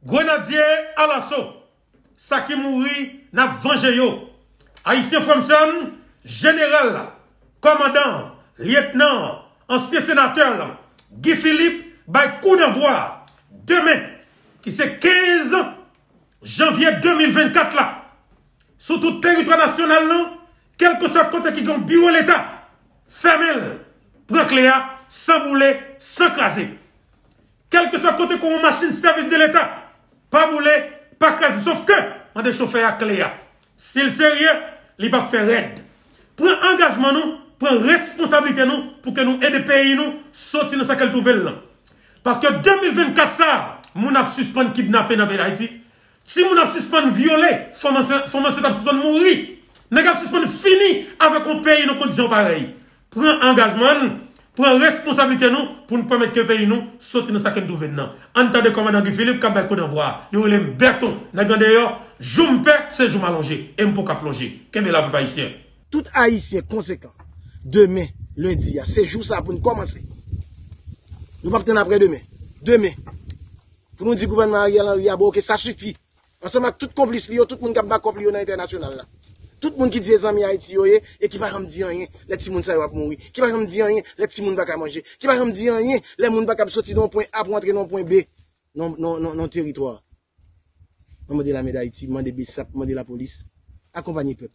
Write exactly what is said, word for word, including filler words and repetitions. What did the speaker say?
Grenadye alaso, sa ki mouri, n ap vanje yo. Ayisyen, frè m, sè m, jeneral la, kòmandan an, lyetnan an, ansyen senatè lan, Guy Philippe bay kou danvwa a demen, ki se kenz janvye de mil vennkat la, sou tout teritwa nasyonal lan, kèlkeswa kote ki gen yon biwo Leta, fèmen l, pran kle a, san boule, san kraze. Kèlkeswa kote ke yon machin sèvis de Leta, pa boule, pa kraze, sof ke mande chofè a kle a. Si l serye, li p ap fè rèd. Pran angajman nou, pran responsablite nou pou ke nou ede peyi nou soti nan sa ke l twouve l lan. Paske de mil vennkat sa a, moun ap sispann kidnape nan peyi Dayiti. Timoun ap sispann vyole, fanm ansent, fanm ansent ap sispann mouri. Nèg ap sispann fini avèk yon peyi nan kondisyon parèy. Pran angajman n, pran responsablite nou pou n pèmèt ke peyi nou soti nan sa ke n twouve n nan. Ann tande kòmandan Guy Philippe k ap bay kou danvwa a. Yo rele m Bèto, nèg andeyò, jou m pè, se jou m alonje, e m poko ap lonje. Kenbe la, pèp ayisyen. Tout Ayisyen konsekan, demen, lendi a, se jou sa pou n kòmanse. Nou p ap tann apre demen. Demen. Pou nou di gouvènman Ariel Henry a, bon, oke, sa sifi. Ansanm ak tout konplis li yo, tout moun k ap bakòp li yo nan entènasyonal la. Tout moun ki di se zanmi Ayiti yo ye, e ki pa janm di anyen lè timoun sa yo ap mouri. Ki pa janm di anyen lè timoun pa ka manje. Ki pa janm di anyen lè moun pa kab soti nan yon pwen A pou antre nan yon pwen B nan, nan, nan, nan teritwa a. Mwen mande lame Dayiti, mande BSAP, mande lapolis, akonpanye pèp.